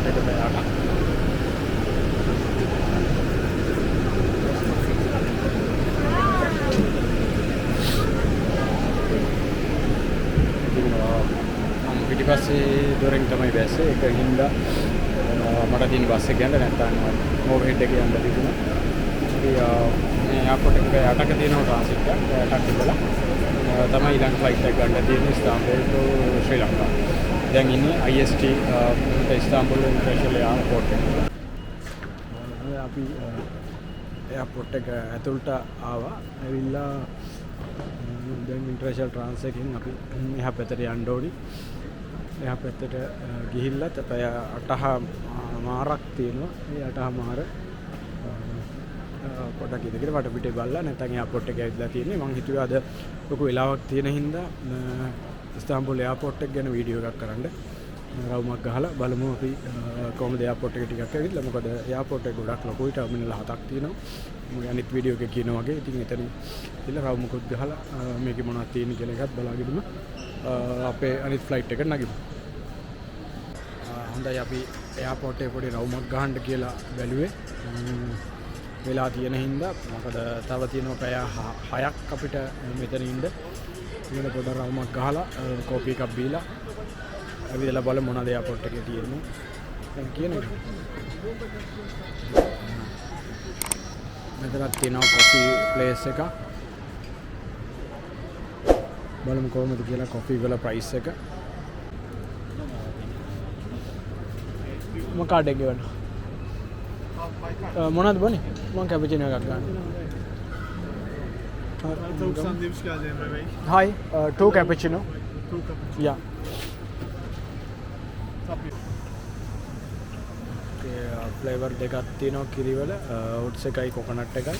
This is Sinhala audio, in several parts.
එකට පැය 8ක්. ඉතින් මම පිටිපස්සේ දොරෙන් තමයි බැස්සේ. ඒක හින්දා මට තියෙන බස් එක යන්න නැත්නම් ඕවර්හෙඩ් එක යන්න තිබුණා. ඉතින් මේ එයාපෝට් එක පැය 8ක තියෙනවා ට්‍රාන්සිට් එකක්. පැය 8ක් ඉඳලා තමයි ඊළඟ ෆ්ලයිට් එක ගන්න තියෙන්නේ ඉස්තාන්බුල් ටු ශ්‍රී ලංකා. දැන් ඉන්නේ IST නැත්නම් ඉස්තාන්බුල් ඉන්ටර්නැෂනල් එයාපෝට් එකේ. අපි එයාපෝට් එක ඇතුළට ආවා. ඇවිල්ලා දැන් ඉන්ටර්නැෂනල් ට්‍රාන්ස් එකෙන් අපි එහා පැත්තට යන්න ඕනි. එහා පැත්තට ගිහිල්ලත් පැය 8.50ක් තියෙනවා. ඒ 8.50 පොඩක් ඉඳගෙන වටපිටේ බලලා නැත්නම් එයාපෝට් එකේ ඇවිදලා තියෙන්නේ. මං හිතුවේ අද ලොකු වෙලාවක් තියෙන හින්දා ඉස්තාන්බුල් එයාපෝට් එක ගැන වීඩියෝ එකක් කරන්න. රවුමක් ගහලා බලමු අපි කොහොමද එයාපෝට් එක ටිකක් ඇවිදලා. මොකද එයාපෝට් එක ගොඩක් ලොකුයි, ටර්මිනල් 7ක් තියෙනවා. මගේ අනිත් වීඩියෝ එකේ කියනවා වගේ. ඉතින් එතන ඉඳලා රවුමකුත් ගහලා මේකේ මොනවද තියෙන්නේ කියලා එකත් බලාගෙනම අපේ අනිත් ෆ්ලයිට් එකට නගිමු. හොඳයි, අපි එයාපෝට් එකේ පොඩි රවුමක් ගහන්න කියලා බැලුවේ. වෙලා තියෙන හින්දා, මොකද තව තියෙනවා පැය 6ක් අපිට මෙතන ඉන්න. ඉතින් පොඩ රවුමක් ගහලා කෝපි එකක් බීලා ඇවිදලා බලමු මොනවද එයාපෝට් එකේ තියෙන්නේ. දැන් කියන එක. මෙතනත් තියෙනවා කොෆි ප්ලේස් එකක්. බලමු කොහොමද කියලා කොෆි වල ප්‍රයිස් එක. මම කාඩ් එක ගෙවන්න. මොනවද බොන්නේ? මම කැපචිනෝ එකක් ගන්න. Tavuk sandviç geldi Emre Bey. Hi, two cappuccino. Two cappuccino. Yeah. Tabii. Flavour දෙකක් තියෙනවා කිරිවල, ඕට්ස් එකයි කොකනට් එකයි.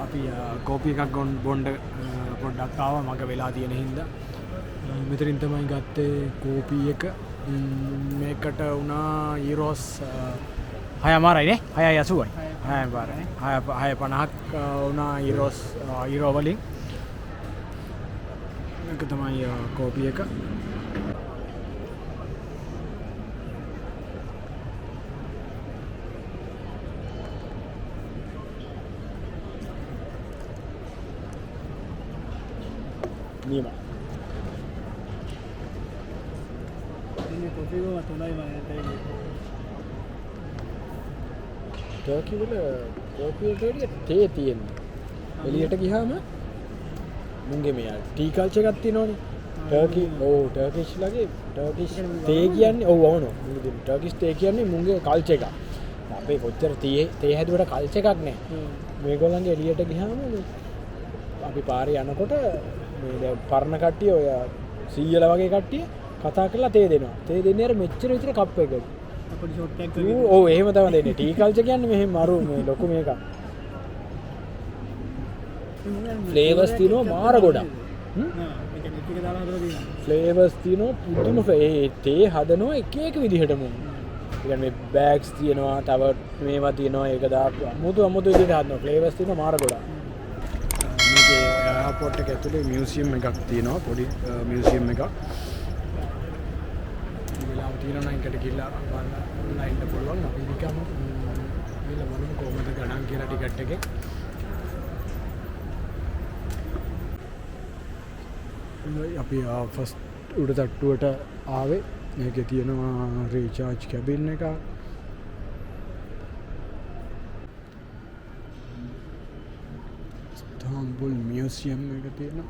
අපි කෝපි එකක් බොන්න පොඩ්ඩක් ආවා මග වෙලා තියෙන හින්දා. මෙතනින් තමයි ගත්තේ කෝපි එක. මේකට වුණා යුරෝස් 6.5යි නේ? 6.80යි. 6.5යි. 6.50ක් වුණා යුරෝස් යුරෝ වලින්. මේක තමයි කෝපි එක. නියමයි. ඉන්නේ කොෆි බොම තුනයි මම හිතන්නේ. ටර්කි වල කෝපි වලට වැඩිය තේ තියෙන්නේ. එළියට ගියාම මුන්ගේ මේ ටී කල්චර් එකක් තියෙනවනේ. ටර්කි ඔව් ටර්කිෂ් ලගේ ටර්කිෂ් තේ කියන්නේ ඔව් වවනවා. මුන්ගේ තියෙන ටර්කිෂ් තේ කියන්නේ මුන්ගේ කල්චර් එකක්. අපේ කොච්චර තේ හැදුවට කල්චර් එකක් නෑ. මේගොල්ලන්ගේ එළියට ගියාම අපි පාරේ යනකොට මේ දැන් පරණ කට්ටිය ඔය සීයලා වගේ කට්ටිය කතා කරලා තේ දෙනවා. තේ දෙන්නේ අර මෙච්චර විතර කප් එකක. අපිට ෂොට් එකක් වගේ. ඔව් එහෙම තමයි දෙන්නේ. ටී කල්චර් කියන්නේ මෙහෙම මරු මේ ලොකු මේකක්. ෆ්ලේවර්ස් තියෙනවා මාර ගොඩක්. ඒ කියන්නේ එක එක දාලා හදලා තියෙනවා. ෆ්ලේවර්ස් තියෙනවා පුදුම ඒ තේ හදනවා එක එක විදිහට මුන්. ඒ කියන්නේ මේ බෑග්ස් තියෙනවා, තව මේවා තියෙනවා, ඒක දාපු අමුතු අමුතු විදිහට හදනවා. ෆ්ලේවර්ස් තියෙනවා මාර ගොඩක්. මේකේ එයාපෝට් එක ඇතුලේ මියුසියම් එකක් තියෙනවා, පොඩි මියුසියම් එකක්. වෙලාව තියෙනවා නම් එකට ගිහලා බලලා ඉන්න පුළුවන්. අපි නිකන් ගිහලා බලමු කොහොමද ගණන් කියලා ටිකට් එකේ. අපි ෆස්ට් උඩ තට්ටුවට ආවේ. මේකේ තියෙනවා රීචාර්ජ් කැබින් එකක්. ඉස්තාන්බුල් මියුසියම් එක තියෙනවා.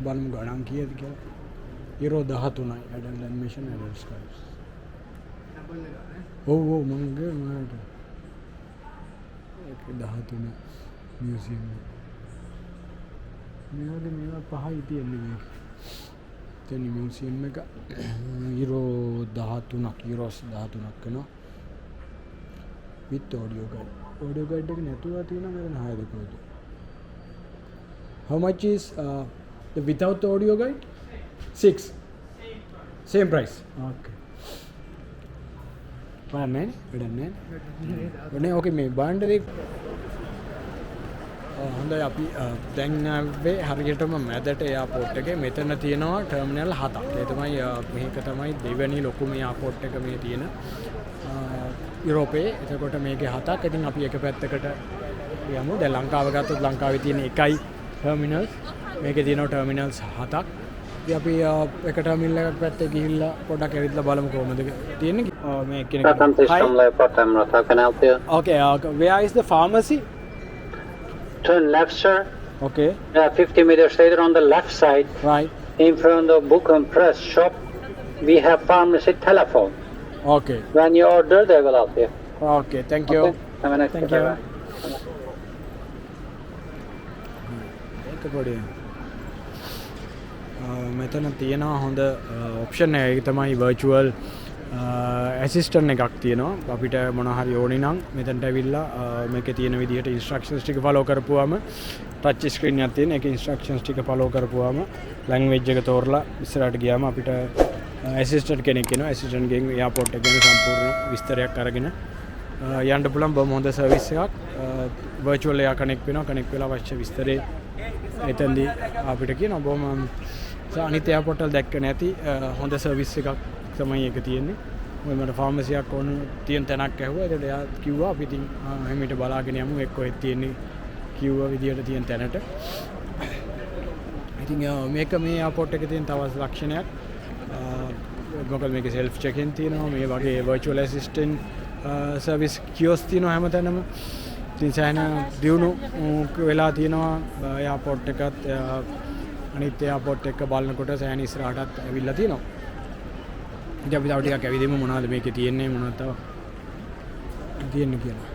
බලමු ගණන් කීයද කියලා. යුරෝ 13යි ඇඩල්ට් ඇඩ්මිෂන් ඇඩල්ට් ප්‍රයිස්. ඔව් ඔව් මං ගියේ මට. ඒක 13 මියුසියම් එක. මේ වගේ මේවා පහයි තියෙන්නේ මේක. තියෙන මියුසියම් එක යුරෝ 13ක් යුරෝස් 13ක් වෙනවා. with audio guide. Audio guide එක නැතුව තියෙනවා මෙතන 6 කොහෙද? How much is the without the audio guide? 6. Same price. Okay. බලන්න නේ වැඩක් නෑ. නේ ඕකේ මේ බාණ්ඩ දෙක හොඳයි, අපි දැන් ආවේ හරියටම මැදට එයාපෝට් එකේ. මෙතන තියෙනවා ටර්මිනල් හතක්. ඒ තමයි මේක තමයි දෙවෙනි ලොකුම එයාපෝට් එක මේ තියෙන යුරෝපයේ. එතකොට මේකේ හතක්. ඉතින් අපි එක පැත්තකට යමු. දැන් ලංකාව ගත්තොත් ලංකාවේ තියෙන එකයි ටර්මිනල්ස්. මේකේ තියෙනවා ටර්මිනල්ස් හතක්. ඉතින් අපි එක ටර්මිනල් එකක් පැත්තේ ගිහිල්ලා පොඩ්ඩක් ඇවිදලා බලමු කොහොමද තියෙන්නේ. මේ එක්කෙනෙක්. Welcome to Hi. Istanbul Airport. I'm Roth. How can I help you? Okay, where is the pharmacy? Turn left, sir. Okay. 50 meters later on the left side, in front of Book and Press shop, we have pharmacy telephone. Okay. When you order, they will help you. Okay, thank you. Okay. Have a nice Thank day. you. Bye-bye. ඒක පොඩි මෙතන තියෙනවා හොඳ ඔප්ෂන් එක. ඒක තමයි වර්චුවල් ඇසිස්ටන්ට් එකක් තියෙනවා. අපිට මොන හරි ඕනි නම් මෙතනට ඇවිල්ලා මේකේ තියෙන විදිහට ඉන්ස්ට්‍රක්ෂන්ස් ටික ෆලෝ කරපුවාම, ටච් ස්ක්‍රීන් එකක් තියෙන. ඒකේ ඉන්ස්ට්‍රක්ෂන්ස් ටික ෆලෝ කරපුවාම, ලැන්ග්වේජ් එක තෝරලා ඉස්සරහට ගියාම අපිට ඇසිස්ටන්ට් කෙනෙක් එනවා. ඇසිස්ටන්ට් ගෙන් එයාපෝට් එක ගැන සම්පූර්ණ විස්තරයක් අරගෙන යන්න පුළුවන්. බොහොම හොඳ සර්විස් එකක්. වර්චුවල් එයා කනෙක්ට් වෙනවා. කනෙක්ට් වෙලා අවශ්‍ය විස්තරේ එතෙන්දී අපිට කියනවා. බොහොම අනිත් එයාපෝට් වල දැක්ක නැති හොඳ සර්විස් එකක් තමයි ඒක තියෙන්නේ. මොකද මට ෆාමසියක් ඕන තියෙන තැනක් ඇහුවා. ඒකට එයා කිව්වා අපි ඉතින් හිමීට බලාගෙන යමු එක් කොහෙද තියෙන්නේ කිව්ව විදියට තියෙන තැනට. ඉතින් මේක මේ එයාපෝට් එකේ තියෙන තවත් ලක්ෂණයක්. මොකද මේකේ සෙල්ෆ් චෙක් ඉන් තියෙනවා. මේ වගේ වර්චුවල් ඇසිස්ටන්ට් සර්විස් කියොස් තියෙනවා හැමතැනම. ඉතින් සෑහෙන දියුණු වෙලා තියෙනවා එයාපෝට් එකත්. අනිත් එයාපෝට් එක බලනකොට සෑහෙන ඉස්සරහටත් ඇවිල්ලා තියෙනවා. ඉතින් අපි තව ටිකක් ඇවිදිමු, මොනවද මේකේ තියෙන්නේ, මොනවද තව තියෙන්නේ කියලා.